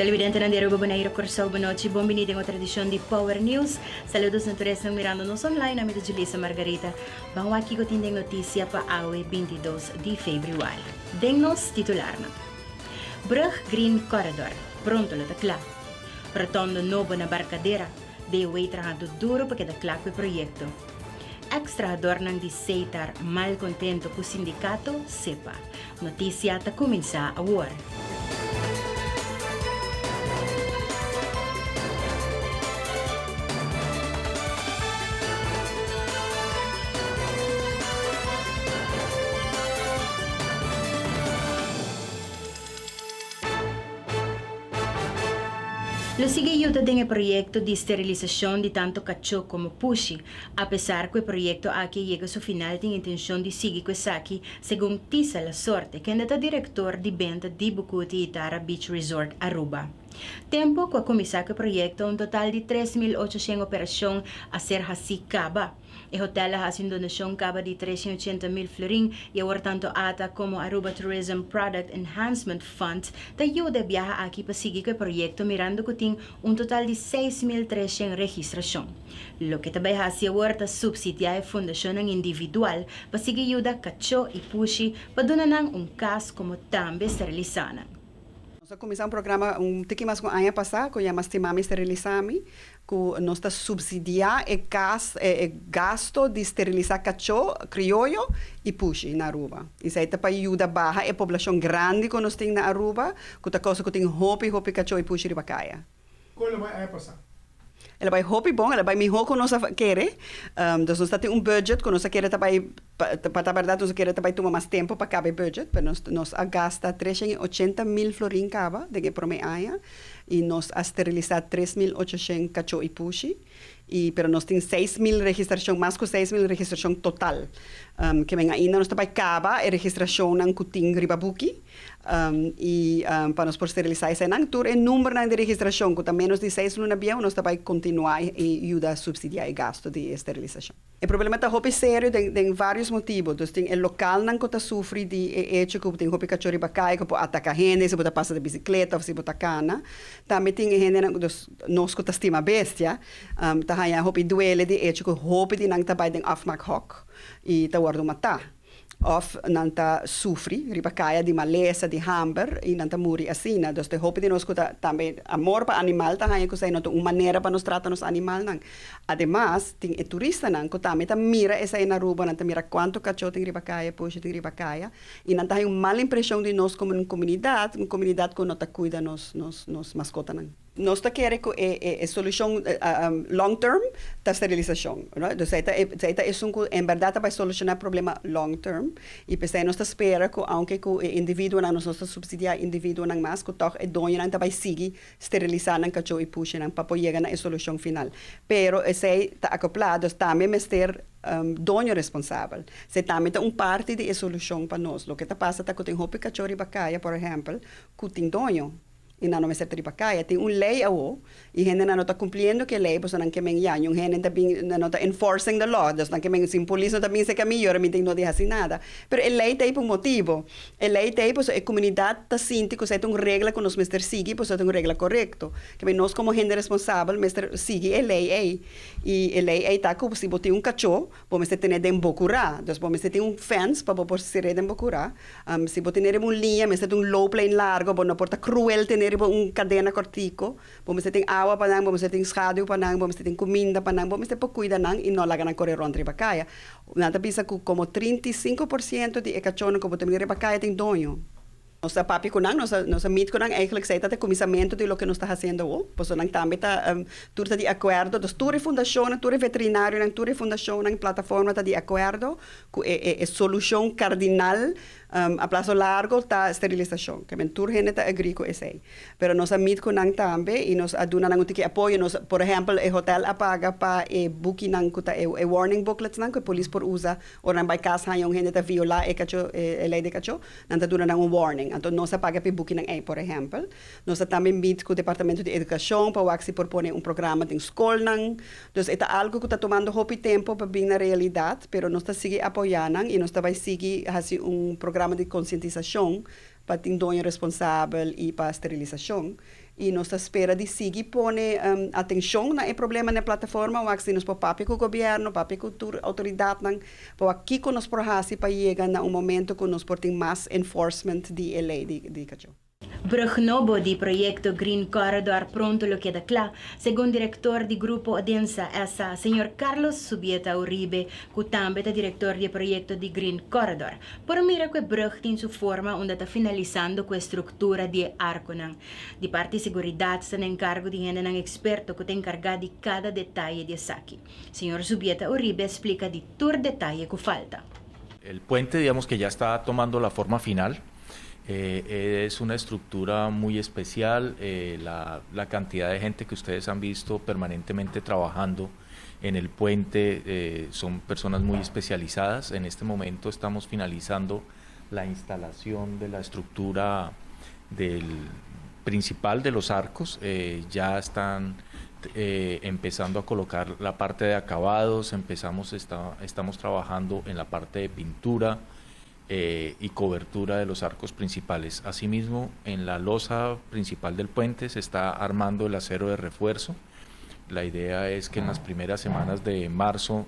Televidentenan di Aruba, Bonaire, Kòrsou, bonochi, bon bini den otro edishon di Power News. Saludos na tur esnan mirando nos online, ami ta Julissa Margarita. Ban wak kiko tin den notisia pa awe 22 di febrüari. Den nos titularnan. Brug Green Corridor pronto lo ta kla. Rotondo nobo na Barcadera, DOW trahando duro pa keda kla ku e proyekto. Eks trahadornan di Seitar mal kontento ku sindikato sepa. Notisia ta kuminsá awor. Lo sigui yuda den e proyekto di sterilisashon di tantu kachó komo pushi. Apesar ku e proyekto aki a yega su final tin intenshon di sigui ku esaki, segun Tisa Lasorte, kende ta direktor di benta di Bucuti i Tara Beach Resort Aruba. Tempu ku a kuminsá ku e proyekto un total di 3800 operashon a ser hasí kaba. E hotel a hasi un donashon kaba di 380 mil florin i awor tantu ata komo Aruba Tourism Product Enhancement Fund ta yuda e biaha aki pa sigui ku e proyekto mirando ku tin un total di 6300 registrashon. Loke ta bai hasi awor ta supsidiá e fundashonnan individual pa sigui yuda kachó i pushi pa duna nan un kas komo tambe sterilisá nan. Nos a kuminsá un programa un tiki mas ku un aña pasá ku yama Stimami Sterilisami ku nos ta supsidiá e kas e gasto di sterilisá kachó krioyo i pushi na Aruba. Esei ta pa yuda baha e poblashon grandi ku nos tin na Aruba ku ta kousa ku tin hopi hopi kachó i pushi riba kaya. Kon lo bai aña pasá? El a bai hopi bon, el a bai mihó ku nos a kere. Dus nos ta tin un budget ku nos a kere ta bai, pa ta bèrdat nos a kere ta bai tuma mas tempu pa kaba e budget, pero nos nos a gasta 380 mil florin kaba den e promé aña i nos a sterilisá 3800 kachó i pushi i pero nos tin 6000 registrashon, mas ku 6000 registrashon total. Ke men ainda nos ta bai kaba e registrashonnan ku tin riba buki. I pa nos por sterilisá eseinan, tur e numbernan di registrashon ku ta ménos di seis luna bieu, nos ta bai kontinuá i yuda supsidiá e gastu di e sterilisashon. E problema ta hopi serio den den vários motibu. Dus tin e lokalnan ku ta sufri di e echo ku tin hopi kachó riba kai ku por ataká hende si bo ta pasa di bisikleta òf si bo ta kana. Tambe tin e hendenan ku dus nos ku ta stima bestia ta haña hopi duele di e echo ku hopi di nan ta bai den afmaakhok i ta wòrdu matá. Of nan ta sufri riba kaya di malesa, di hamber, i nan ta muri asina. Dus te hopi di nos ku ta tambe amor pa animal ta haña ku esei no ta un manera pa nos trata nos animalnan. Ademas, tin e turistanan ku tambe ta mira esei na Aruba, nan ta mira kuantu kachó tin riba kaya, pusha tin riba kaya, i nan ta haña un mal impreshon di nos komo un komunidat, un komunidat ku no ta kuida nos nos nos maskotanan. Nos ta kere ku e e solushon long term ta sterilisashon. Dus esei ta esei ta esun ku en bèrdat ta bai solushoná e problema long term. I p'esei nos ta spera ku aunke ku e individuonan nos no ta supsidiá individuonan mas ku tòg e doñonan ta bai sigui sterilisá nan kachó i pushinan pa por yega na e solushon final. Pero esei ta akoplá dus tambe mester doño responsabel. Esei tambe ta un parti di e solushon pa nos. Loke ta pasa ta ku tin hopi kachó riba kaya por ehèmpel ku tin doño. I nan no mester ta riba kaya. Tin un lei awo, i hendenan no ta kumpliendo ku e lei, pasobra nan ke men ya, niun hende ta bin, nan no ta enforcing the law, dus nan ke men, sin polis no ta bin seka mi, yora mi tin no di hasi nada. Pero e lei ta ei pa un motibu. E lei ta ei pasobra e komunidat ta sinti ku esei ta un regla ku nos mester sigui, pasobra ta un regla korekto. Ke men nos komo hende responsabel mester sigui e lei ei. I e lei ei ta ku si bo tin un kachó, bo mester ten'é den bo kurá. Dus bo mester tin un fence pa bo por ser'é den bo kurá. Si bo tene riba un liña, mester ta un looplijn largo, bo no por ta cruel tene riba un cadena cortico. Bo mester tin awa pa nan, bo mester tin schaduw pa nan, bo mester tin cuminda pa nan, bo mester por cuida nan y no laga nan core rond riba caya. Nan ta bisa cu como 35% di e cachonan cu bo ta mira riba caya tin doño. Nos ta papia cu nan, nos a nos a meet cu nan, eigenlijk esey ta e cuminsamento di loke nos ta haciendo awo, pasobra nan tambe ta tur ta di acuerdo, dus tur e fundacionnan, tur e veterinarionan, tur e fundacionnan, plataforma ta di acuerdo Ku e e solushon kardinal a plaso largo ta sterilisashon. Ke men tur hende ta agri ku esei. Pero nos a meet ku nan tambe i nos a duna nan un tiki apoyo. Nos, por ehèmpel, e hotèl a paga pa e bukinan ku ta e e warning bookletsnan ku e polis por usa ora nan bai kas haña un hende ta violá e kachó e lei di kachó, nan ta duna nan un warning. Anto nos a paga pa e bukinan ei, por ehèmpel. Nos a tambe meet ku departamento di edukashon pa wak si por pone un programa den skolnan. Dus e ta algu ku ta tumando hopi tempu pa bin na realidat, pero nos ta sigui apoyá nan i nos ta bai sigui hasi un programa di konsientisashon pa tin doño responsabel i pa sterilisashon. I nos ta spera di sigui pone atenshon na e problema na e plataforma, wak si nos por papia ku gobièrnu, papia ku tur outoridatnan, pa wak kiko nos por hasi pa yega na un momento ku nos por tin mas enforcement di e lei di kachó. Brug nobo di proyecto Green Corridor pronto lo keda cla, segun director di Grupo Odensa SA. señor Carlos Zubieta Uribe, cu tambe ta director di e proyecto di Green Corridor. Por mira cu e brug tin su forma unda ta finalisando cu e structura di e arconan. Di parti seguridad sta na encargo di hendenan experto cu ta encarga di cada detaye di esaki. Señor Zubieta Uribe a splica di tur detaye cu falta. El puente digamos que ya está tomando la forma final. Es una estructura muy especial, la, la cantidad de gente que ustedes han visto permanentemente trabajando en el puente son personas muy especializadas. En este momento estamos finalizando la instalación de la estructura del principal de los arcos. Ya están empezando a colocar la parte de acabados, estamos trabajando en la parte de pintura y cobertura de los arcos principales. Asimismo, en la losa principal del puente se está armando el acero de refuerzo. La idea es que en las primeras semanas de marzo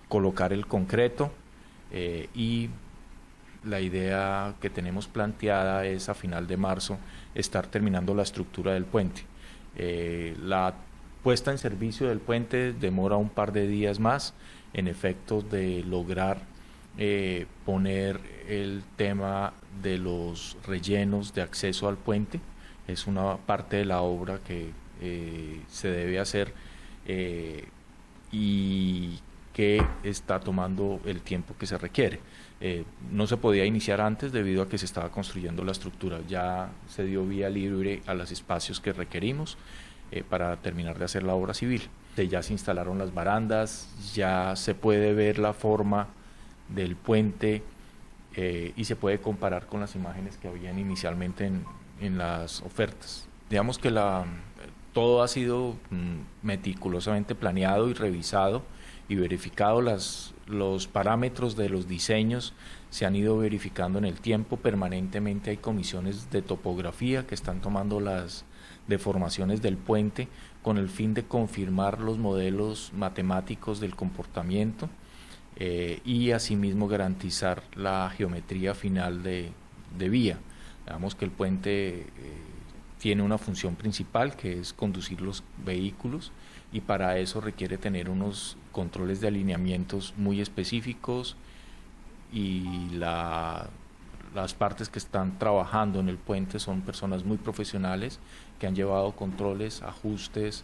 colocar el concreto y la idea que tenemos planteada es a final de marzo estar terminando la estructura del puente. La puesta en servicio del puente demora un par de días más en efectos de lograr poner el tema de los rellenos de acceso al puente. Es una parte de la obra que se debe hacer y que está tomando el tiempo que se requiere. No se podía iniciar antes debido a que se estaba construyendo la estructura. Ya se dio vía libre a los espacios que requerimos para terminar de hacer la obra civil. Ya se instalaron las barandas, ya se puede ver la forma del puente y se puede comparar con las imágenes que habían inicialmente en las ofertas. Digamos que todo ha sido meticulosamente planeado y revisado y verificado. Los parámetros de los diseños se han ido verificando en el tiempo. Permanentemente hay comisiones de topografía que están tomando las deformaciones del puente con el fin de confirmar los modelos matemáticos del comportamiento y asimismo garantizar la geometría final de vía. Digamos que el puente tiene una función principal, que es conducir los vehículos, y para eso requiere tener unos controles de alineamientos muy específicos, y las partes que están trabajando en el puente son personas muy profesionales que han llevado controles, ajustes,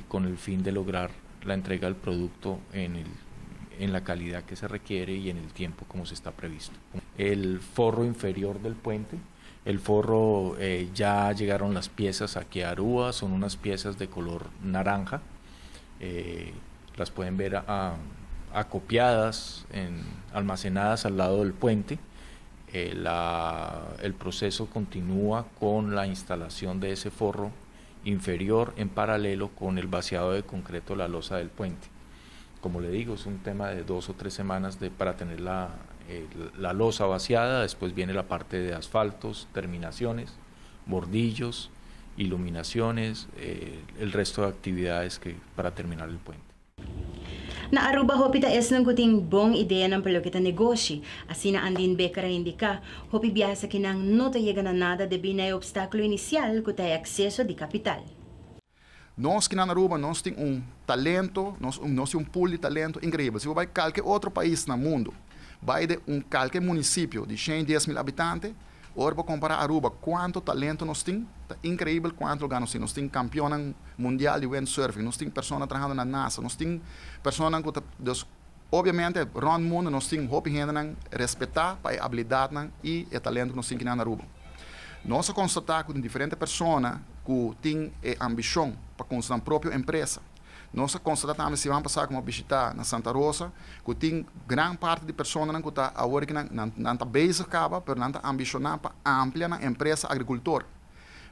con el fin de lograr la entrega del producto en la calidad que se requiere y en el tiempo como se está previsto. El forro inferior del puente, el forro, ya llegaron las piezas aquí a Aruba, son unas piezas de color naranja, las pueden ver acopiadas, almacenadas al lado del puente. El proceso continúa con la instalación de ese forro inferior en paralelo con el vaciado de concreto de la losa del puente. Como le digo, es un tema de 2 o 3 semanas para tener la losa vaciada, después viene la parte de asfaltos, terminaciones, bordillos, iluminaciones, el resto de actividades que, para terminar el puente. Na Aruba hopi ta esnan ku tin bon ideanan pa loke ta negoshi. Asina Andin Becker a indiká, hopi biaha esakinan no ta yega na nada debí na e opstákulo inisial ku ta e akseso di kapital. Nos aki na Aruba, nos tin un talento, nos tin un pool di talento inkreibel. Si bo bai kualke otro pais na mundu, bai den un kualke munisipio di 110 mil habitante, ora pa kompará Aruba, kuantu talento nos tin, ta inkreibel kuantu lugá nos tin. Nos tin kampeon mundial di windsurfing, nos tin persona trahando na NASA, nos tin persona ku, dus, obviamente, rònt mundu nos tin hopi hende respetá pa e abilidat i e talento ku nos tin aki na Aruba. Nos a konstatá ku diferente persona ku tin e ambishon pa konstruí nan propio empresa. Nos a konstatá tambe siman pasá ku m'a bishitá na Santa Rosa, ku tin gran parti di persona ku ta awor ku nan ta bezig kaba, pero nan ta ambishoná pa amplia nan empresa agrikultor.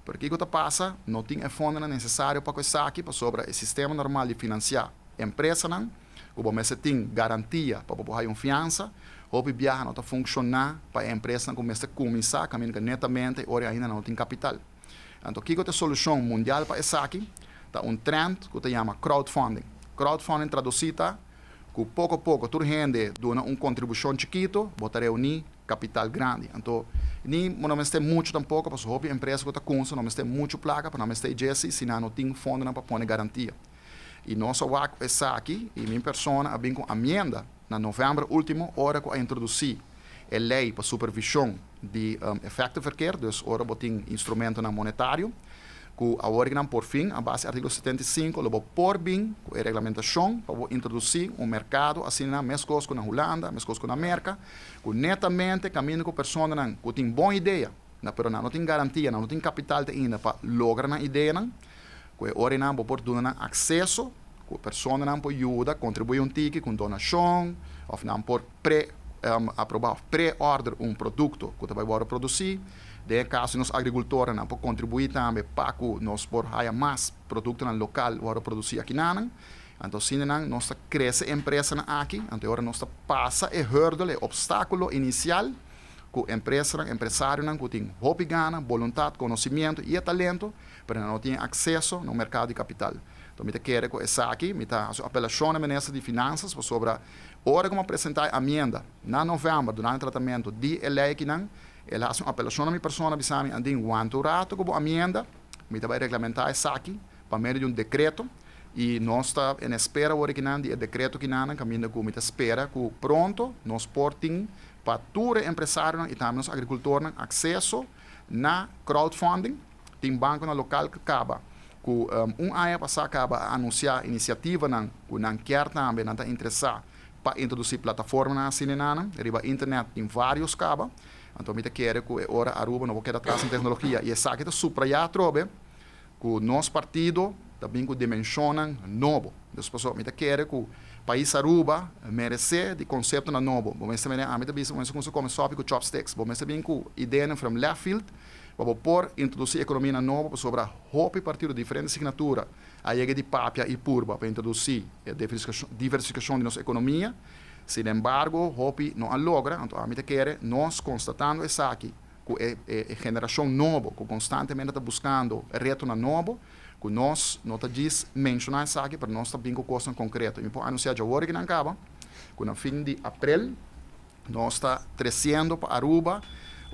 Pasobra kiko ta pasa, no tin e fondo nesesario pa esaki, pasobra e sistema normal di finansiá empresanan, ku bo mester tin garantia pa por un fiansa, hopi biaha no ta funshoná pa e empresa ku mester kuminsá, kaminda netamente ora ainda no tin kapital. Anto kiko ta e solushon mundial pa esaki? Ta un trend ku ta yama crowdfunding. Crowdfunding tradusí ta ku poko poko tur hende duna un kontribushon chikito, bo ta reuní kapital grandi. Anto ni bo no mester muchu tampoko pasobra hopi empresa ku ta kunsa no mester muchu plaka pa nan mester djesi si nan no tin fondonan pa pone garantia. I nos a wak esaki i mi persona a bin ku amienda na novèmber último ora ku a introdusí e lei pa supervishon di effectenverkeer, dus ora bo tin instrumentonan monetario, ku awor ki nan por fin a base artíkulo 75 lo bo por bin ku e reglamentashon pa bo introdusí un merkado asina meskos ku na Hulanda, meskos ku na Merka, ku netamente kaminda ku personanan ku tin bon idea na pero nan no tin garantia, nan no tin kapital te ainda pa logra nan ideanan. Ku e orinan bo por duna nan akseso, ku personanan por yuda kontribuí un tiki ku un donashon, òf nan por pre aprobá òf pre-order un produkto ku ta bai wòrdu produsí. Den e kaso di nos agrikultornan, nan por kontribuí tambe pa ku nos por haya mas produktonan lokal wòrdu produsí akinanan. Anto asina nan nos ta krese e empresanan aki, anto e ora nos ta pasa e hurdle, e opstákulo inisial ku empresanan, empresarionan ku tin hopi gana, boluntat, konosimiento i e talento, pero nan no tin akseso na un merkado di kapital. Enton mi ta kere ku esaki, mi ta hasi un apelashon na Minister di Finansas pasobra ora ku mi a presentá e amienda na novèmber durante e tratamentu di e lei akinan, el a hasi un apelashon na mi persona bisa mi, Andin, wanta un ratu ku bo amienda, mi ta bai reglamentá esaki pa medio di un dekreto i nos ta en espera awor akinan di e dekreto akinanan kaminda ku mi ta spera ku pronto nos por tin pa tur e empresarionan i tambe nos agrikultornan akseso na crowdfunding. Tin bankonan lokal ku kaba ku un aña pasá kaba a anunsiá inisiativanan ku nan kier tambe, nan ta interesá pa introdusí plataformanan asina nan riba internet tin vários kaba. Anto mi ta kere ku e ora Aruba no por keda atras den teknologia i esaki ta suprayá atrobe ku nos partido ta bin ku dimenshonnan nobo. Dus pasobra mi ta kere ku pais Aruba meresé di konseptonan nobo. Bo mester mira ami ta bisa bo mester kuminsá kome sòpi ku chopsticks. Bo mester bin ku ideanan from left field Pa bo por introdusí ekonomianan nobo pasobra hopi partido di diferente signatura a yega di papia i purba pa introdusí e diversifikashon di nos ekonomia. Sinembargo, hopi no a logra, anto ami ta kere nos konstatando esaki ku e e generashon nobo ku konstantemente ta buskando retonan nobo, ku nos no ta djis menshoná esaki pero nos ta bin ku kosnan konkreto. I mi por anunsiá djawor ki nan kaba ku na fin di aprel, Nos ta treciendo pa Aruba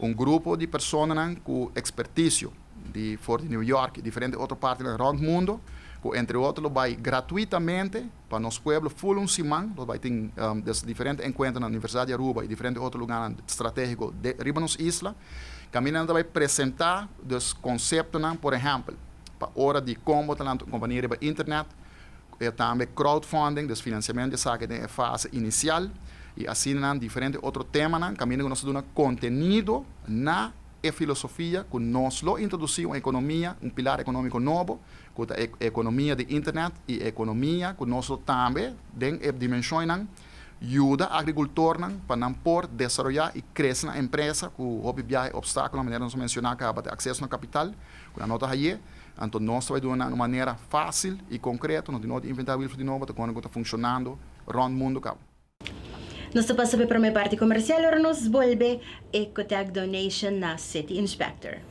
un grupo di personanan cu experticio di for di New York y diferente otro partinan rond mundo cu entre otro lo bay gratuitamente pa nos pueblo full un siman lo bay tin des diferente encuentro na Universidad di Aruba y diferente otro lugarnan strategico de riba nos isla caminda nan ta bay presenta dus conceptonan por ehempel pa ora di con bo ta lanta un compania riba internet E tambe crowdfunding, dus financiamento di esaki den e fase inicial y asina nan diferente otro temanan caminda cu nos ta duna contenido na e filosofia cu nos lo introduci un economia, un pilar economico nobo cu ta e economia di internet y e economia cu nos lo tambe den e dimensionnan yuda agricultornan pa nan por desaroya y crece nan empresa cu hopi biaha e obstaculonan manera nos a menciona caba ta acceso na capital cu nan no ta haye. Anto nos ta bai duna nan un manera fásil i konkreto, no tin nodi inventá wiel for di nobo, ta kono ku ta funshonando rònt mundu kaba. Nos ta pasa pa e promé parti komersial ora nos bolbe Ecotech Donation na City Inspector.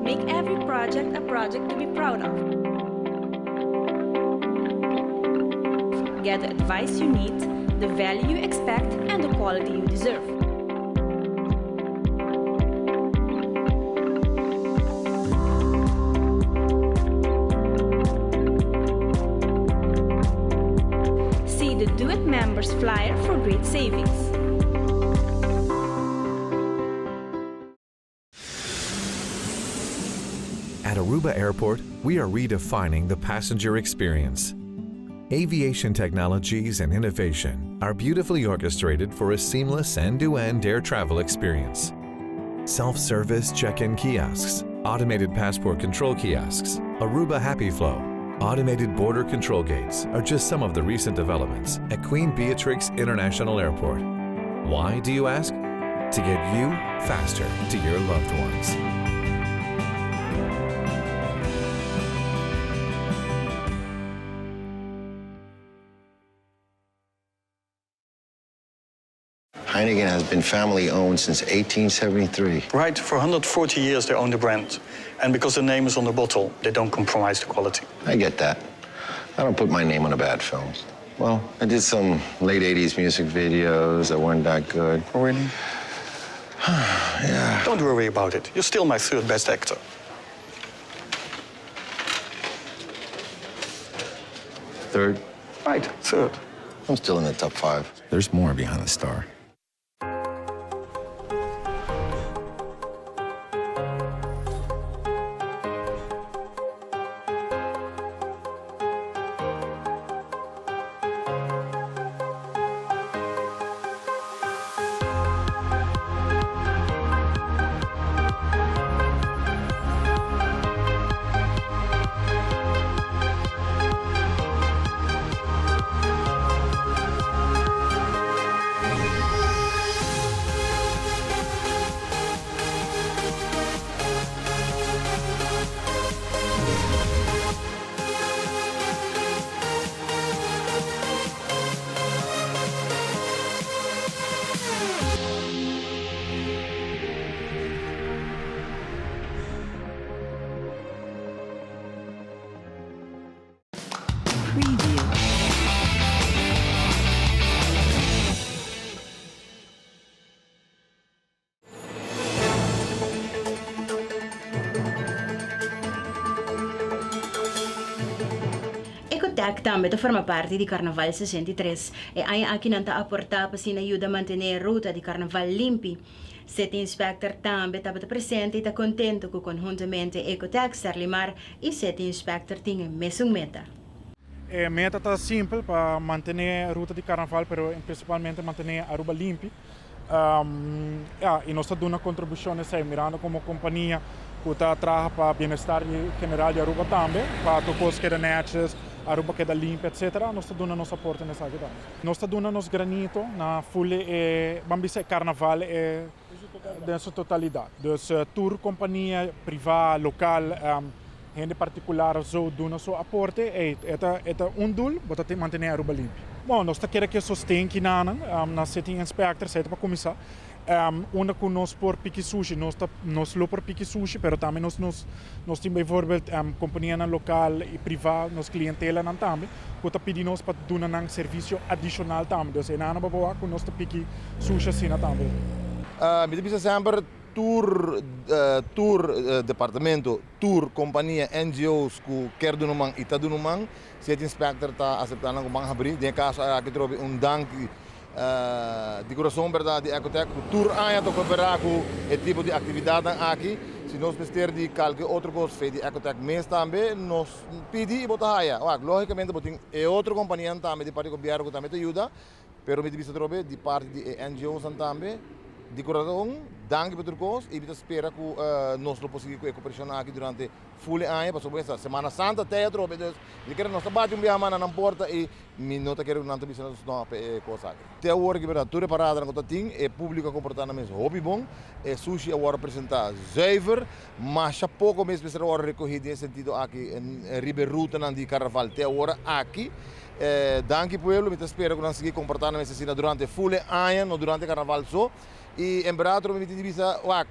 Make every project a project to be proud of. Get the advice you need, the value you expect and the quality you deserve. See the Do It Members flyer for great savings. At Aruba Airport, we are redefining the passenger experience. Aviation technologies and innovation are beautifully orchestrated for a seamless end-to-end air travel experience. Self-service check-in kiosks, automated passport control kiosks, Aruba Happy Flow, automated border control gates are just some of the recent developments at Queen Beatrix International Airport. Why, do you ask? To get you faster to your loved ones. Heineken has been family owned since 1873. Right, for 140 years they own the brand. And because the name is on the bottle, they don't compromise the quality. I get that. I don't put my name on a bad film. Well, I did some late 80s music videos that weren't that good. Oh, really? Yeah. Don't worry about it. You're still my third best actor. Third? Right, third. I'm still in the top five. There's more behind the star. Preview. Ecotec tambe ta forma parti di Carnaval 63. E aña aki nan ta aporta pa asina yuda mantene e ruta di Carnaval limpi. City Inspector tambe tabata presente y ta contento cu conhuntamente Ecotec, Serlimar y City Inspector tin e mesun meta. E meta ta simpel, pa mantene ruta di Carnaval pero principalmente mantene Aruba limpi. Ya, y nos ta duna contribucion esey mirando como compania cu ta traha pa bienestar general di Aruba tambe, pa tur cos keda netjes, Aruba keda limpi etcetera, nos ta duna nos aporte na esaki tambe. Nos ta duna nos granito na ful e, ban bisa e carnaval e den su totalidad. Dus tur compania priva, local, hende particular zo duna su aporte, ey, e ta e ta un doel, bo ta mantene Aruba limpi. Bon, nos ta kere ke sosten kinanan na City Inspector, esey ta pa cuminsa. Unda cu nos por piki sushi, nos ta nos lo por piki sushi, pero tambe nos nos nos tin bijvoorbeeld companianan local y priva, nos clientelanan tambe, cu ta pidi nos pa duna nan servicio adicional tambe. Dus e nan a baba wak cu nos ta piki sushi asina tambe. Mi ta bisa semper tur tur departamento, tur compania, NGO's cu kier duna un man y ta duna un man, City Inspector ta acepta nan cu man habri. Den e caso aki trobe un danki Di kurason bèrdat di Ecotec ku tur aña ta koperá ku e tipo di aktividatnan aki. Si nos mester di kalke otro kos fe di Ecotec mes tambe nos pidi i bo ta haya. Wak, lógikamente bo tin e otro kompanianan tambe di parti di gobièrnu ku tambe ta yuda, pero mi ta bisa atrobe di parti di e NGOsnan tambe. Di kurason danki pa tur kos i mi ta spera ku nos lo por sigui ku e koperashon aki durante ful e aña pasobra bo sa Semana Santa tei atrobe dus mi kere nos ta bati un biaha mas na nan porta i Mi no ta kere ku nan ta bisa nos no pa e kos aki. Te awor ki bèrdat tur e paradanan ku ta tin, e públiko a komportá nan mes hopi bon. E sushi a wòrdu presentá zuiver. Masha poko mes mester a wòrdu rekohí den e sentido aki riba e rutanan di karnaval te awor aki. Danki pueblo, mi ta spera ku nan sigui komportá nan mes asina durante ful e aña, no durante karnaval so. I en bèrdat mi tin di bisa, wak,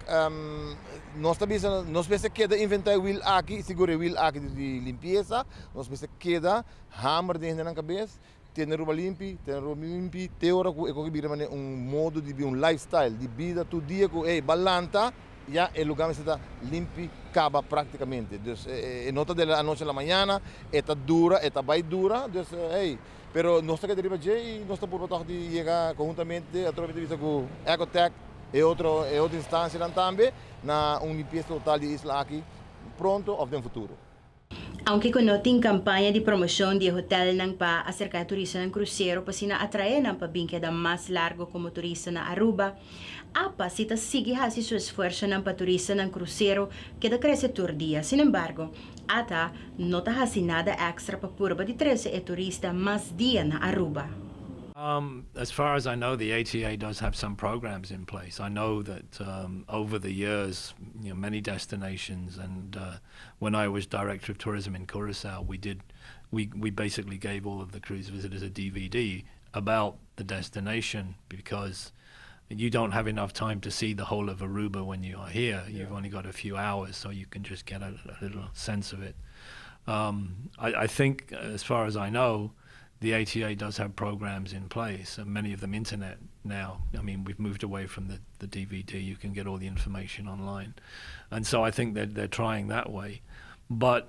nos ta bisa nos mester keda inventá e wil aki, sigur e wil aki di limpiesa, nos mester keda. Hamer den hende nan kabes, tene roba limpi, tene roba limpi, te ora ku e koki bira manera un modo di bida, un lifestyle di bida tur dia ku ey ba lanta ya e luga mester ta limpi kaba praktikamente. Dus e no ta de la anochi a la mañana, e ta dura, e ta bai dura, dus ey, pero nos ta keda riba dje i nos ta purba tòg di yega konhuntamente atrobe ta bisa ku Ecotec e otro e otro instansianan tambe na un limpiesa total di e isla aki pronto òf den futuro. Aunke ku no tin kampaña di promoshon di e hotelnan pa aserká e turistanan krusero pa asina atraé nan pa bin keda mas largo komo turista na Aruba, apa si ta sigui hasi su esfuersonan pa turistanan krusero keda krese tur dia. Sin embargo, ata no ta hasi nada èkstra pa purba di trese e turista mas dia na Aruba. As far as I know the ATA does have some programs in place. I know that over the years you know many destinations and When I was director of tourism in Curacao, we did we we basically gave all of the cruise visitors a DVD about the destination because. You don't have enough time to see the whole of Aruba when you are here. You've only got a few hours, so you can just get a, a little sense of it. Um, I, I think, as far as I know, the ATA does have programs in place, and many of them internet now. I mean, we've moved away from the, the DVD. You can get all the information online. And so I think that they're trying that way. But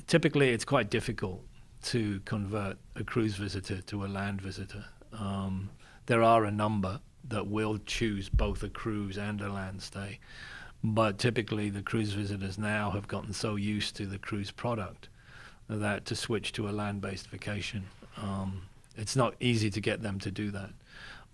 typically, it's quite difficult to convert a cruise visitor to a land visitor. Um, there are a number that will choose both a cruise and a land stay. But typically, the cruise visitors now have gotten so used to the cruise product that to switch to a land based vacation, um, it's not easy to get them to do that.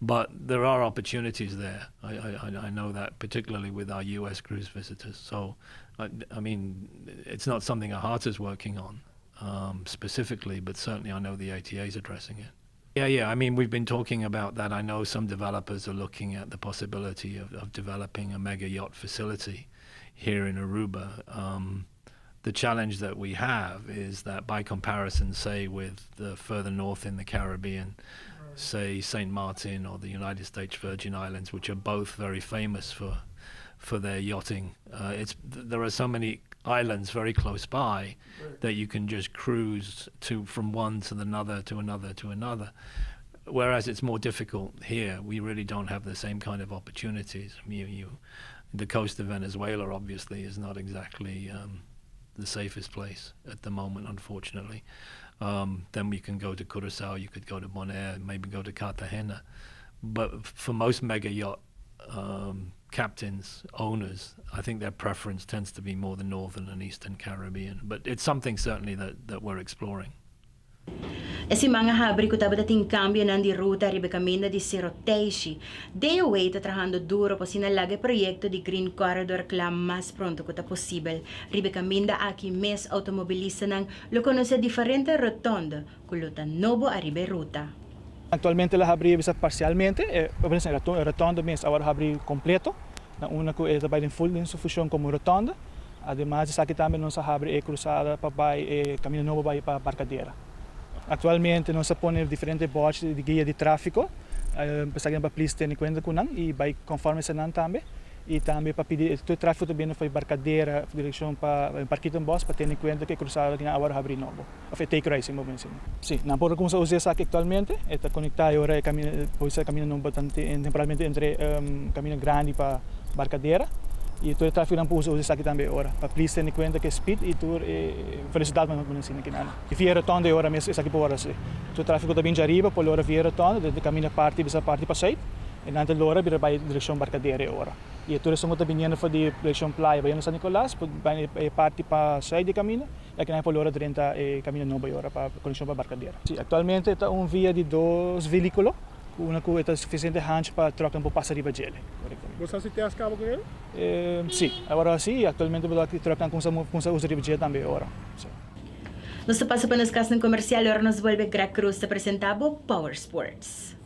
But there are opportunities there. I, I, I know that, particularly with our US cruise visitors. So, I, I mean, it's not something AHATA is working on um, specifically, but certainly I know the ATA is addressing it. Yeah, yeah. I mean, we've been talking about that. I know some developers are looking at the possibility of, of developing a mega yacht facility here in Aruba. Um, the challenge that we have is that, by comparison, say, with the further north in the Caribbean, right. say St. Martin or the United States Virgin Islands, which are both very famous for for their yachting. Uh, it's there are so many islands very close by right. that you can just cruise to from one to another to another to another. Whereas it's more difficult here. We really don't have the same kind of opportunities. You, you, the coast of Venezuela obviously is not exactly um, the safest place at the moment, unfortunately. Um, then we can go to Curacao, you could go to Bonaire, maybe go to Cartagena. But for most mega yacht um, captains, owners, I think their preference tends to be more the northern and eastern Caribbean. But it's something certainly that, that we're exploring. E siman a habri cu tabata tin cambionan di ruta riba e caminda di Sero Teishi. DOW ta trahando duro pa asina laga e proyecto di Green Corridor cla mas pronto cu ta posibel. Riba e caminda aki mes automobilistanan lo conoce diferente rotonde cu lo ta nobo ariba e ruta. Actualmente el a habri bisa parcialmente, e rotonde mes awor a habri completo, na unda cu e ta bay den full den su funcion como rotonde. Ademas di esaki tambe nos a habri e cruzada pa bay e camino nobo bay pa Barcadera. Actualmente nos a pone diferente bordjes di guia di trafico, pa esaki nan pa plis tene cuenta cu nan y bay conforme esanan tambe. Y tambe pa pidi tur e trafico ta bini for di Barcadera direccion pa Parkietenbos pa tene cuenta cu e cruzada aki nan awor a habri nobo, of e T-kruising bo menciona. Si, nan por cuminsa usa esaki actualmente, e ta conecta e ora e camino, por bisa e camino nobo ta temporalmente entre camino grandi pa Barcadera y tur e trafico nan por usa esaki tambe e ora, pa plis tene cuenta cu e speed y tur e velocidad nan por menciona aki nan. Y via e rotonda e ora mes esaki por worde haci. Tur trafico ta bin djariba por lora via e rotonda desde camino parti bisa parti pazuid. E nan ta lora bira bai direccion Barcadera e ora. Y e tur esun cu ta biniendo for di direccion Playa bayendo San Nicolas por bai e parti pa zuid di camino y aki nan por lora drenta e camino nobo e ora pa conexion pa Barcadera. Si, actualmente ta un via di dos veliculo cu una cu e ta suficiente hancho pa trucknan por pasa riba djele. Correctamente. Bo sa si test caba cu el? Si, awor si y actualmente bo ta trucknan cumsa usa riba dje tambe e ora. Si. Nos ta pasa pa nos casnan comercial ora nos bolbe Greg Cruz ta presenta bo Power Sports.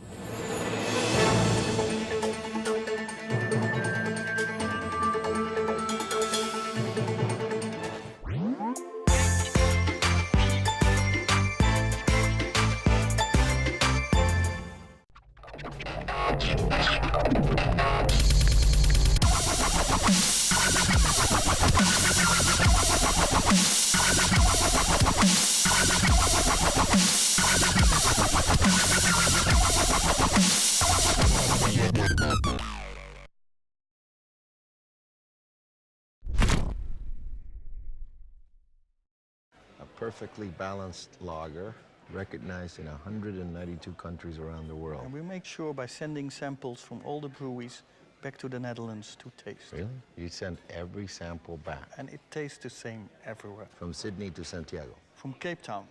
A perfectly balanced lager recognized in 192 countries around the world. And we make sure by sending samples from all the breweries back to the Netherlands to taste. Really? You send every sample back? And it tastes the same everywhere. From Sydney to Santiago? From Cape Town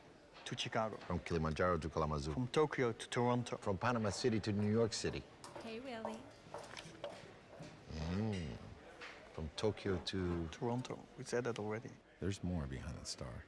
to Chicago. From Kilimanjaro to Kalamazoo. From Tokyo to Toronto. From Panama City to New York City. Hey, Willie. Mm. From Tokyo to... Toronto. We said that already. There's more behind the star.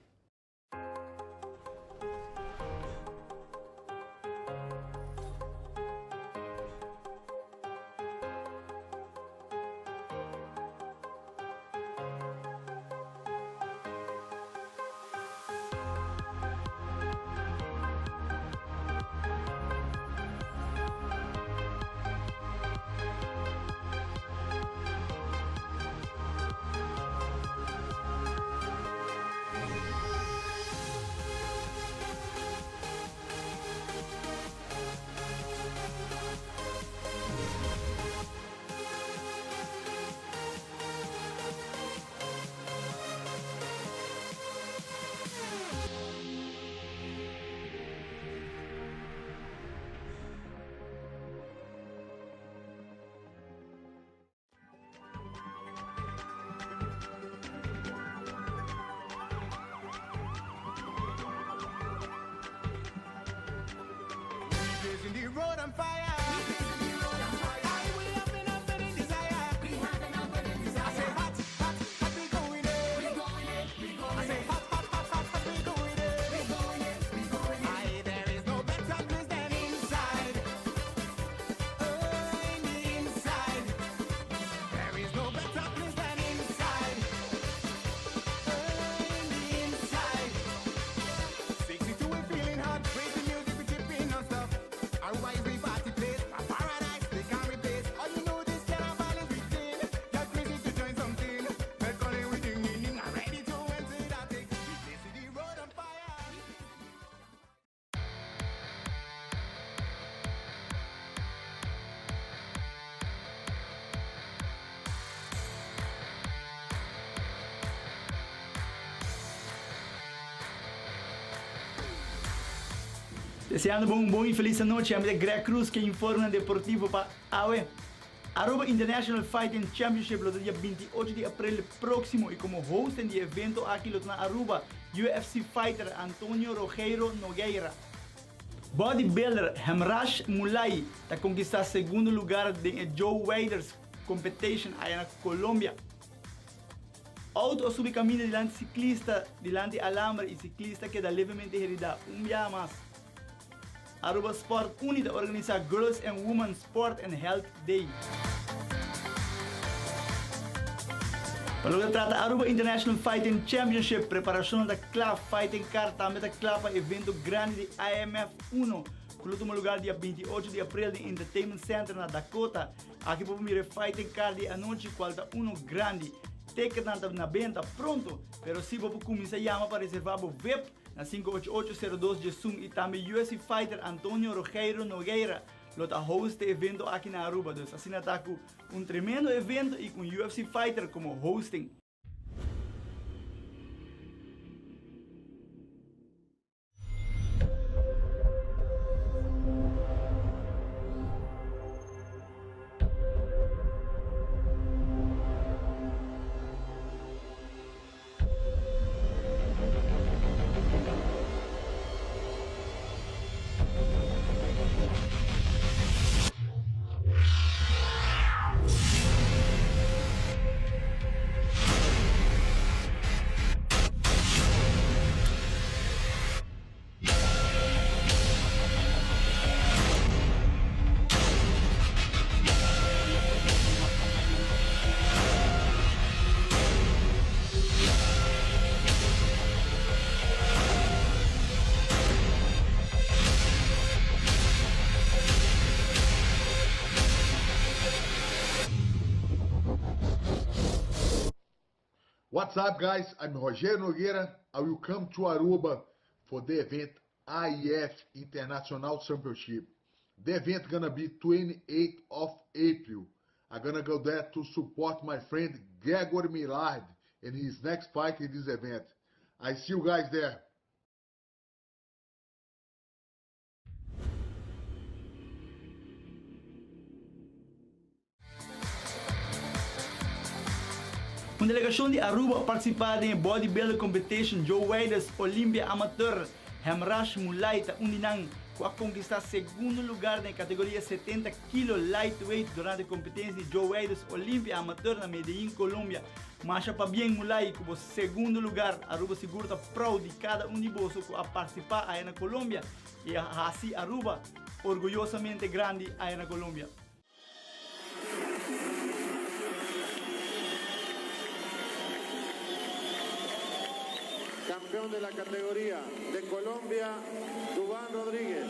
Deseando bo un bon y feliz anochi, ami ta Greg Cruz ke informenan deportivo pa awe. Aruba International Fighting Championship lo ta dia 28 di april proximo y como host di e evento aki lo ta na Aruba UFC fighter Antonio Rogeiro Nogueira. Bodybuilder Hemraj Mulai ta conquista segundo lugar den e Joe Weiders Competition aya na Colombia. Auto a subi caminda dilanti ciclista dilanti alambre y ciclista keda levemente herida un biaha mas. Aruba Sport Unie ta organisa Girls and Women Sport and Health Day. Pa loke ta trata Aruba International Fighting Championship, preparacionnan ta cla, Fighting Card tambe ta cla pa evento grandi di IMF uno cu lo tuma lugar dia 28 di april den Entertainment Center na Dakota. Aki bo por mira e Fighting Card di anochi cual ta uno grandi. Ticketnan ta na benta pronto, pero si bo por cuminsa yama pa reserva bo vip na 588 02 diesun y tambe UFC Fighter Antonio Rogeiro Nogueira lo ta host e evento aki na Aruba. Dus asina ta cu un tremendo evento y cu un UFC Fighter como hosting. What's up guys, I'm Roger Nogueira, I will come to Aruba for the event AIF International Championship. The event gonna be 28th of April. I'm gonna go there to support my friend Gregory Millard in his next fight in this event. I see you guys there. Un delegacion di Aruba a participa den e Bodybuilder Competition Joe Weiders Olympia Amateur. Hemraj Mulai ta un di nan cu a conquista segundo lugar den e categoria 70 kilo lightweight durante e competencia di Joe Weiders Olympia Amateur na Medellin, Colombia. Masha pabien Mulai cu bo segundo lugar. Aruba sigur ta proud di cada un di boso cu a participa aya na Colombia y a haci Aruba orguyosamente grandi aya na Colombia. Campeón de la categoría de Colombia, Dubán Rodríguez.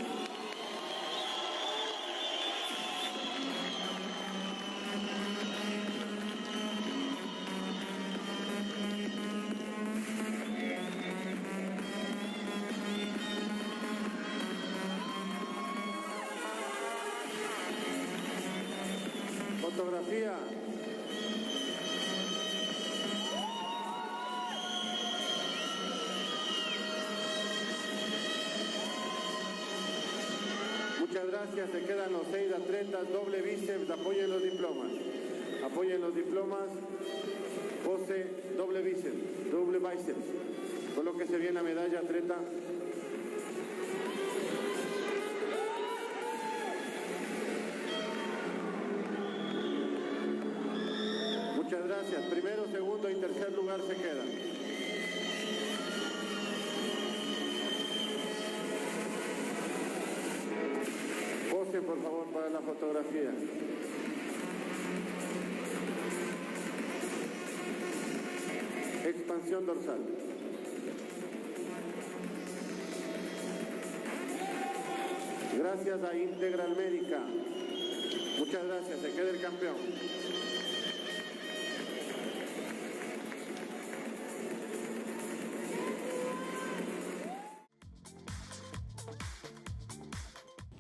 Fotografía. Muchas gracias. Se quedan los seis atletas, doble bíceps. Apoyen los diplomas. Apoyen los diplomas. Pose doble bíceps, doble bíceps. Colóquese bien la medalla, atleta. Tercer lugar se queda. Posen por favor para la fotografía. Expansión dorsal. Gracias a Integral Médica. Muchas gracias. Se queda el campeón.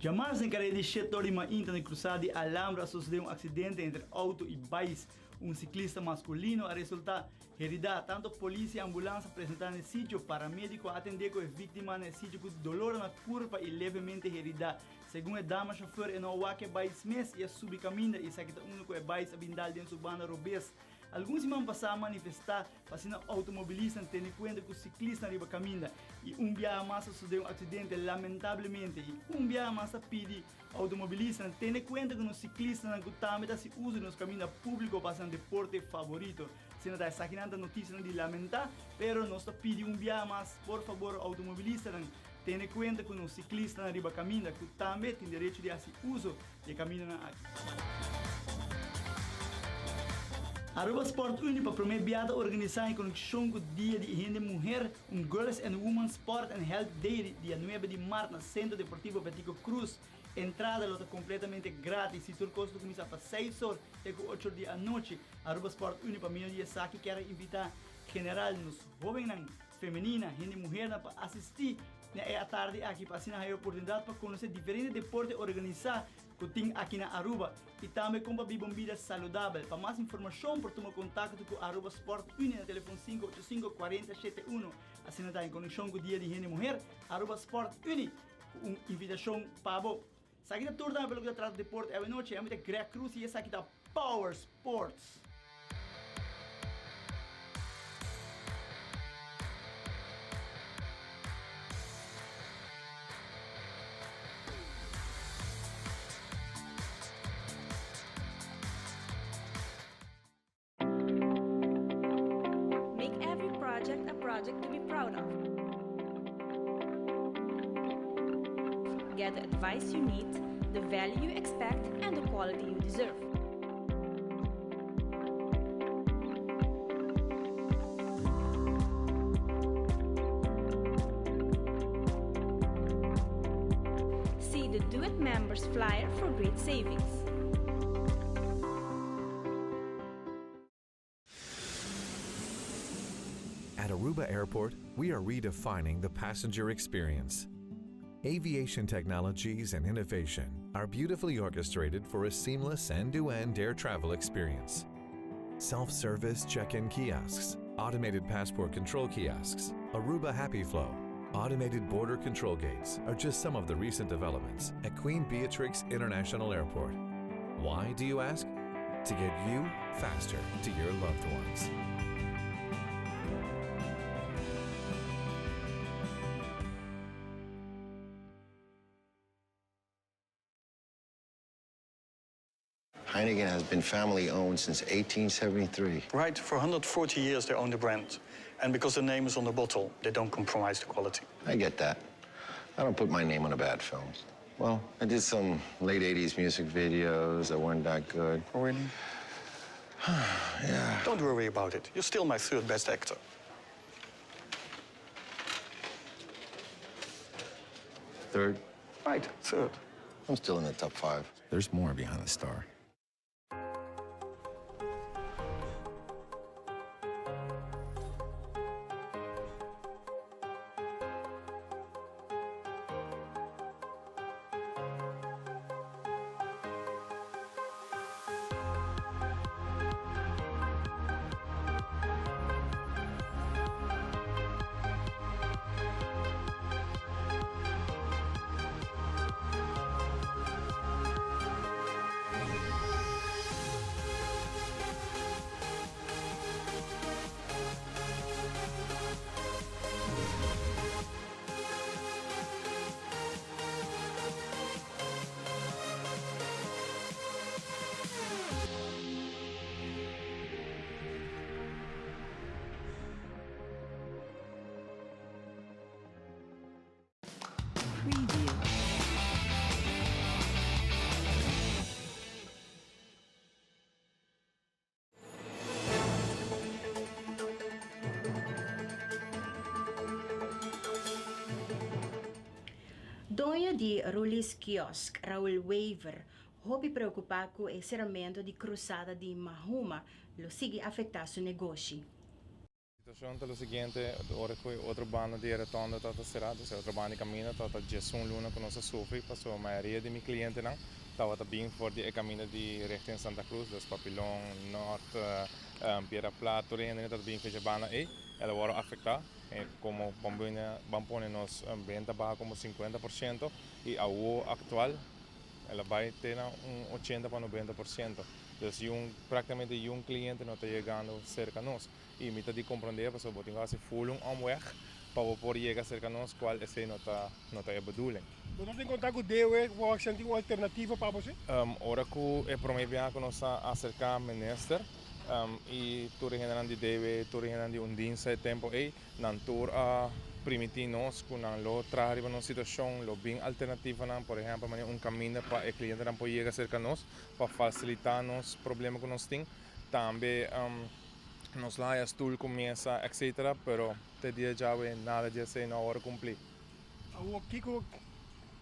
Djamars den kare di shetor di mainta na krusada di Alhambra a sosodé un aksidente entre outo i bais. Un siklista maskulino a resultá heridá. Tanto polis i ambulans a presentá na e sitio. Paramédiko a atendé ku e víktima na e sitio ku dolor na kurpa i levemente heridá. Segun e dama shofùr e no a wak e bais mes i a subi kaminda i esaki ta unda ku e bais a bin dal den su banda robes. Algun siman pasá a manifestá pa asina outomobilistan tene kuenta ku siklistan riba kaminda i un biaha mas a sosodé un aksidente lamentablemente i un biaha mas ta pidi outomobilistan tene kuenta ku nos siklistanan ku tambe ta hasi uso di nos kaminda públiko pa hasi nan deporte favorito. Asina ta esakinan ta notisianan di lamentá pero nos ta pidi un biaha mas por fabor outomobilistanan tene kuenta ku nos siklistanan riba kaminda ku tambe tin derecho di hasi uso di e kamindanan aki. Aruba Sport Unie pa prome bia ta organisa en konekshon ku Dia di Hende Muher un Girls and Women Sport and Health Day dia nuebe di mart na Centro Deportivo Betico Croes. Entrada lo ta kompletamente gratis i tur kos lo kuminsá pa seis or te ku ocho or di anochi. Aruba Sport Unie pa medio di esaki kier a invita general nos hobennan femenina, hende muhernan pa asisti na e atardi aki pa asina haya oportunidat pa konosé diferente deporte organisá ku tin aki na Aruba i tambe kon pa biba un bida saludabel. Pa mas informashon por tuma kontakto ku Aruba Sport Unie na telefon 585 40 71. Asina ta en konekshon ku Dia di Hende Muher, Aruba Sport Unie ku un invitashon pa bo. Esaki ta tur tambe pa loke ta trata deporte awe nochi. Ami ta Greg Cruz i esaki ta Power Sports. Make every project a project to be proud of. Get the advice you need, the value you expect, and the quality you deserve. See the Do It Members flyer for great savings. At Aruba Airport, we are redefining the passenger experience. Aviation technologies and innovation are beautifully orchestrated for a seamless end-to-end air travel experience. Self-service check-in kiosks, automated passport control kiosks, Aruba Happy Flow, automated border control gates are just some of the recent developments at Queen Beatrix International Airport. Why, do you ask? To get you faster to your loved ones. Heineken has been family owned since 1873. Right, for 140 years they own the brand. And because the name is on the bottle, they don't compromise the quality. I get that. I don't put my name on a bad film. Well, I did some late 80s music videos that weren't that good. Oh, really? yeah. Don't worry about it. You're still my third best actor. Third? Right, third. I'm still in the top five. There's more behind the star. Preview. Doño di Ruli's Kiosk, Raul Wever, hopi preocupa cu e ceramento di cruzada di Mahuma lo sigui afecta su negoshi. Situacion ta lo siguiente, ora cu e otro banda di e rotonda tabata cera, dus e otro banda di caminda tabata diesun luna cu nos a sufri, pasobra mayoria di mi clientenan tabata bin for di e caminda di richting Santa Cruz, dus Papilon, Noord, Piedra Plat, tur e hendenan tabata bin fecha banda ey, el a worde afecta, como ban pone nos benta baha como 50% y awo actual el a bay te na un 80 pa 90%, dus practicamente yun cliente no ta yegando cerca nos. Y mi ta di comprende pasobra bo tin cu haci full un omweg pa bo por yega cerca nos cual esey no ta no ta e bedoeling. Bo no tin conta cu DOE cu accion tin un alternativa pa bo si? Ora cu e prome biaha cu nos a acerca minister y tur e hendenan di DOE, tur e hendenan di Undinsa e tempo ey, nan tur a primiti nos cu nan lo traha riba nos situacion, lo bin alternativanan, por ehempel manera un caminda pa e clientenan por yega cerca nos pa facilita nos problema cu nos tin. Tambe nos lo haya stoel cu mesa etc. Pero te dia djawe nada di esey no a worde cumpli. Awor kico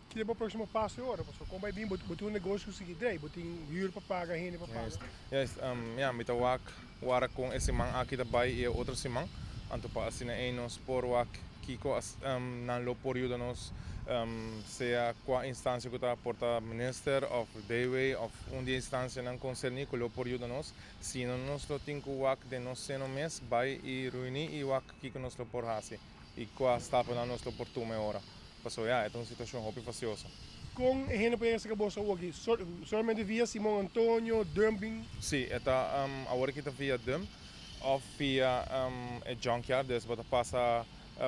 ta bo proximo paso e ora? Pasobra con bay bin bo tin un negocio cu sigui drei, bo tin huur pa paga, hende pa paga. Juist, ya mi ta wak wara con e siman aki ta bay y e otro siman, anto pa asina ey nos por wak kico nan lo por yuda nos sea cua instancia cu ta por ta minister of DW of un di e instancianan concerni cu lo por yuda nos. Si no nos lo tin cu wak den nos seno mes bay y reuni y wak kico nos lo por haci y cua staponan nos lo por tuma e ora. Pasobra ya e ta un situacion hopi facioso. Con e hende por yega cerca boso awoki? Solamente via Simon Antonio, dumping? Si, e ta awor aki ta via dump of via e junkyard, dus bo ta pasa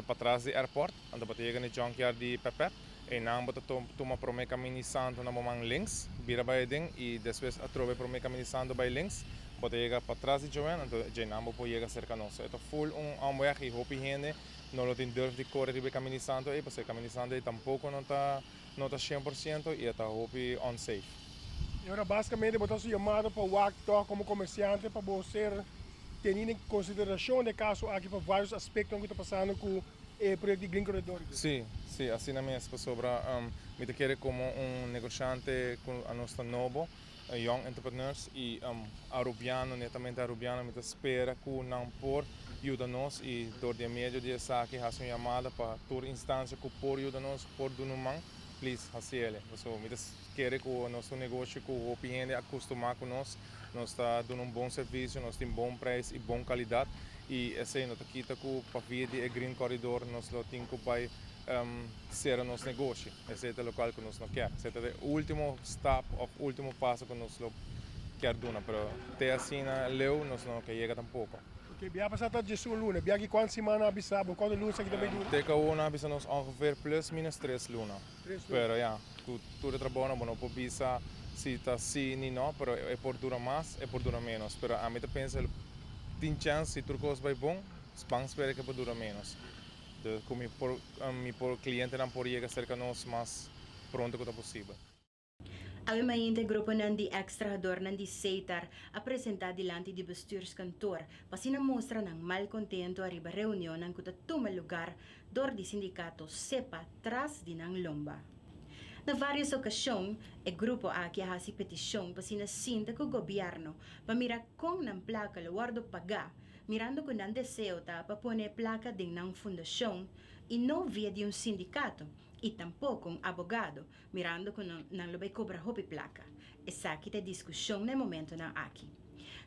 patras di airport, anto bo ta yega na e junkyard di Pepep, einan bo ta tuma prome camin di Santo na bo man links, bira bai aden y despues atrobe prome camin di Santo bai links, bo ta yega patras di Joanne, anto djeinan bo por yega cerca nos. E ta full un omweg y hopi hende no lo tin durf di core riba e camin di Santo ey, pasobra e camin di Santo ey tampoco no ta no ta 100% y e ta hopi unsafe. Y ora basicamente bo ta su yamado pa wak toch como comerciante pa bo ser teni den consideracion den e caso aki pa varios aspectonan cu ta pasando cu e proyecto di Green Corridor. Si, si, asina mes, pasobra mi ta kere como un negociante cu anos ta nobo, young entrepreneurs y Arubiano, netamente Arubiano, mi ta spera cu nan por yuda nos y door di e medio di esaki haci un yamada pa tur instancia cu por yuda nos, por duna un man, please haciele. Pasobra mi ta kere cu nos ta un negoshi cu hopi hende a custuma cu nos, nos ta duna un bon servicio, nos tin bon prijs y bon calidad y esey no ta kita cu pa via di e Green Corridor nos lo tin cu bay cera nos negoshi. Esey ta locual cu nos no kier. Esey ta e ultimo stap of ultimo paso cu nos lo kier duna, pero te asina leu nos no ke yega tampoco. Ok, bia pasa ta djesun luna, bia aki cuanto siman a bisa bo, cuanto luna esaki ta bay dura? Te cu nan a bisa nos ongeveer plus minus tres luna. Tres luna. Pero ya, cu tur e trabounan bo no por bisa si ta si ni no, pero e por dura mas, e por dura menos. Pero ami ta pensa tin chance si tur cos bay bon, ban spera cu e por dura menos. De cu mi por mi por clientenan por yega cerca nos mas pronto cu ta posibel. Awe mainta gruponan di ex trahadornan di Setar a presenta dilanti di bestuurskantoor pa asina mustra nan malcontento ariba reunionnan cu ta tuma lugar dor di sindicato SEPA tras di nan lomba. Na varios ocasion e grupo aki a haci peticion pa asina sinta cu gobierno pa mira con nan placa lo wordo paga mirando cu nan deseo ta pa pone e placa den nan fundacion y no via di un sindicato y tampoco un abogado, mirando cu nan lo bay cobra hopi placa. Esaki ta e discusion na e momentonan aki.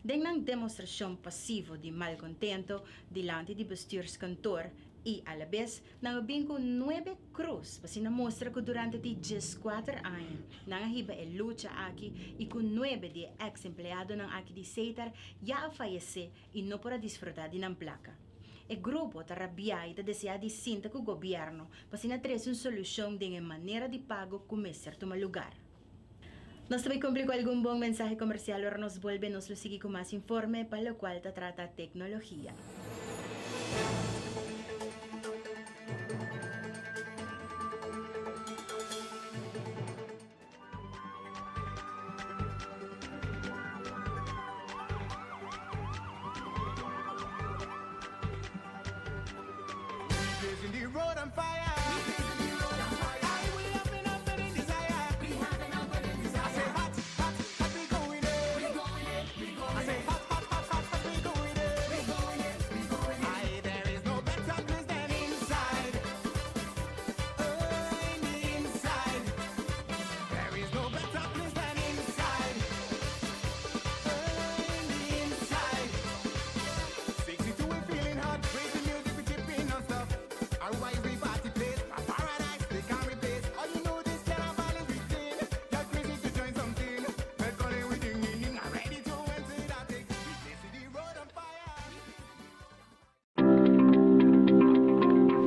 Den nan demostracion pasivo di malcontento dilanti di bestuurskantoor y alabes nan a bin cu nuebe cruz pa asina mustra cu durante di dieskuater aña nan a hiba e lucha aki y cu nuebe di e ex empleadonan aki di Setar ya a fayece y no por a disfruta di nan placa. E grupo ta rabia y ta desea di sinta cu gobierno pa asina trece un solucion den e manera di pago cu mester tuma lugar. Nos ta bay cumpli cu algun bon mensahe comercial ora nos bolbe nos lo sigui cu mas informe pa locual ta trata tecnologia.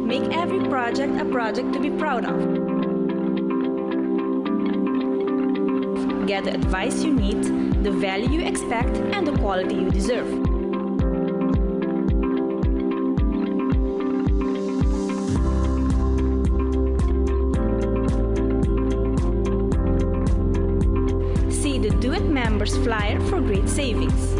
Make every project a project to be proud of. Get the advice you need, the value you expect, and the quality you deserve. See the Do It Members flyer for great savings.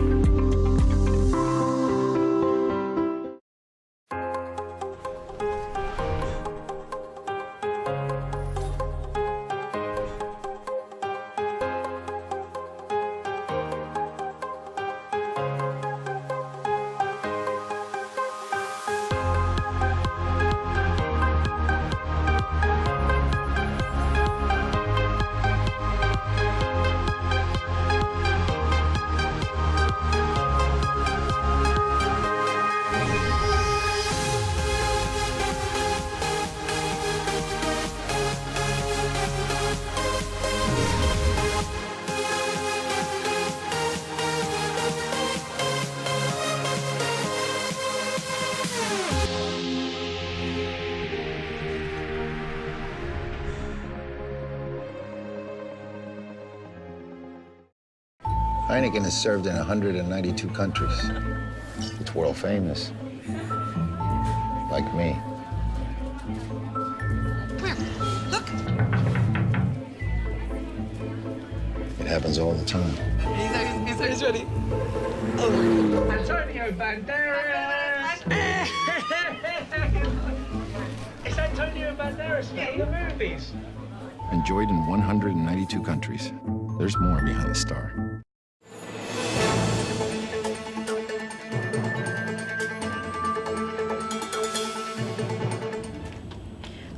Heineken has served in 192 countries. It's world famous. Like me. Come here. Look. It happens all the time. He's, he's, he's ready. Oh. Antonio Banderas! it's Antonio Banderas from the movies. Enjoyed in 192 countries. There's more behind the star.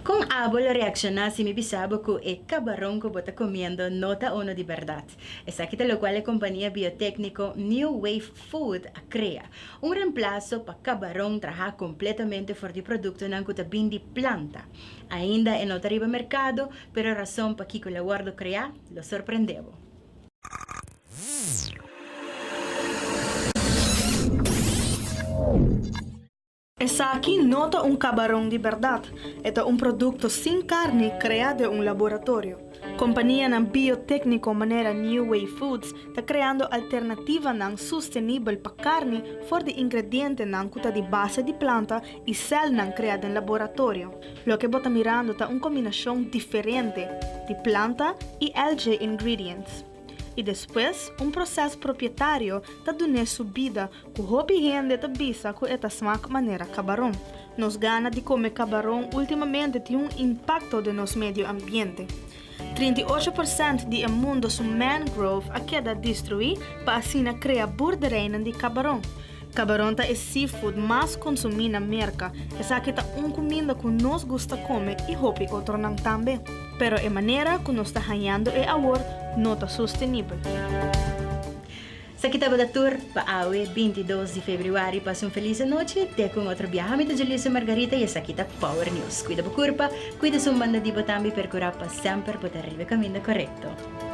Con abo lo reacciona si mi bisa bo cu e cabaron cu bo ta comiendo no ta uno di berdad? Esaki ta locual e compania biotecnico New Wave Food a crea, un reemplaso pa cabaron traha completamente for di productonan cu ta bin di planta. Ainda e no ta riba mercado, pero e rason pakico el a wordo crea lo sorprende bo. Esaki no ta un kabaron di bèrdat, e ta un produkto sin karni kreá den un laboratorio. Kompanianan biotékniko manera New Way Foods ta kreando alternativanan sustenibel pa karni for di ingredientenan ku ta di base di planta i sèlnan kreá den laboratorio. Loke bo ta mirando ta un kombinashon diferente di planta i algae ingredients. I despues un proses propietario ta dun'é su bida ku hopi hende ta bisa ku e ta smak manera kabaron. Nos gana di kome kabaron ultimamente tin un impakto den nos medio ambiente. 38 porsènt di e mundo su mangrove a keda destruí pa asina krea boerderijnan di kabaron. Kabaron ta e seafood mas konsumí na Merka. Esaki ta un kuminda ku nos gusta kome i hopi otronan tambe. Pero e manera ku nos ta hañando e awor no ta sostenibel. Esaki tabata tur pa awe 22 di februari. Pasa un felis anochi. Te cu otro biaha mi ta Julissa Margarita y esaki ta Power News. Cuida bo curpa, cuida esun banda di bo tambe y percura pa semper bo ta riba e caminda corecto.